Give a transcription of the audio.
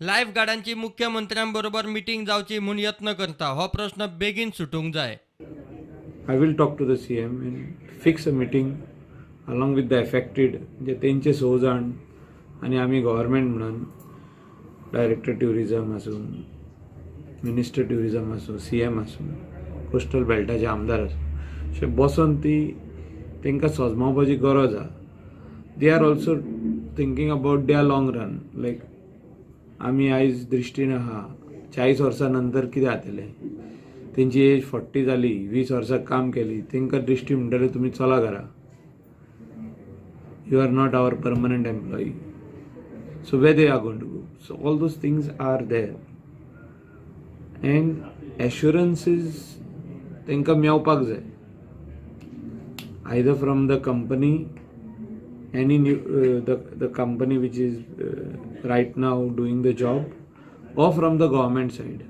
Life गार्डांची मुख्यमंत्र्यां बरोबर meeting जावची म्हूण यत्न करता. हो प्रश्न बेगीन सुटूंक जाय. I will talk to the CM and fix a meeting along with the affected, म्हणजे तेंचे स जाण आनी आमी गव्हर्मेंट म्हणून डायरेक्टर ट्युरिजम आसूं, मिनिस्टर ट्युरिजम आसूं, सीएम आसूं, कोस्टल बेल्टाचे आमदार आसूं, अशें बसोन ती तांकां सजमावपाची गरज आहा. They are also thinking about their long run, like आमी आयज दृश्टीन आहा, 40 वर्सां नंतर कितें जातलें? तेंची एज 40 जाली, 20 वर्सां काम केली, तांकां दृश्टी म्हणटले तुमी चला घरा, you are not our permanent employee. So where they are going to go? So all those things are there and assurances तांकां मेवपाक जाय, either from the company, any new the company which is right now doing the job, or from the government side.